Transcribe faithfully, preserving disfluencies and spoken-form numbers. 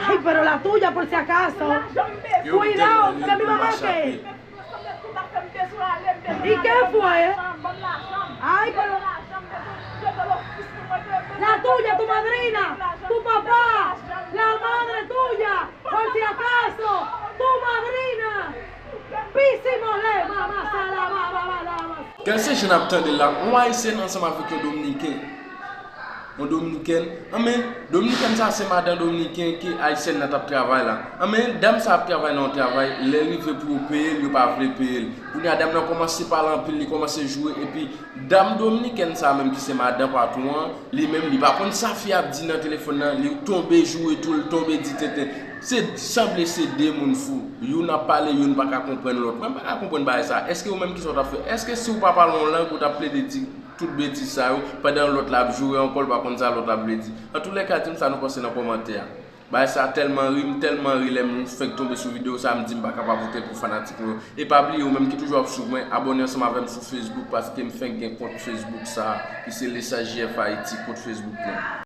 Ay, pero la tuya, por si acaso. Cuidado, que mi mamá que. ¿Y qué fue? Ay, pero la tuya, tu madrina, tu papá, la madre tuya, por si acaso, tu madrina. Pisimole, mama, salama, mama, mama. Gad se jan n ap tande l la, yon Ayisyen ansanm avèk yon Dominiken. Yon Dominikèn. Anben, Dominikèn sa se madan Dominiken ke Ayisyèn nan t ap travay la. Anben, dam sa ap travay nan yon travay, lè l rive pou yo peye l, yo pa vle peye l. Kounye a dam nan kòmanse pale anpil, li kòmanse joure, epi dam Dominikèn sa menm ki se madan patwon an, li menm li pa konn sa fi a ap di nan telefòn nan, li tonbe joure tou, li tonbe di tenten. Se sanble se de moun fou. Youn ap pale, youn pa ka konprann lòt. Mwen pa ka konprann bagay sa. Èske ou menm kisa w t ap fè? Èske si w pa pale yon lang, ou t ap plede di tout betiz sa yo, pandan lòt la ap joure ankò, l pa konn sa lòt la ap vle di? Antoulèka, di m sa nou panse nan kòmantè a. Bagay sa tèlman ri, m tèlman ri lè m fenk tonbe sou videyo sa, m di m pa ka pa pote l pou fanatik mwen yo. E pa bliye, ou menm ki toujou ap swiv mwen, abòne ansanm avè m sou Facebook, paske m fenk gen kont Facebook sa, ki se Lesa J F Haiti, kont Facebook mwen.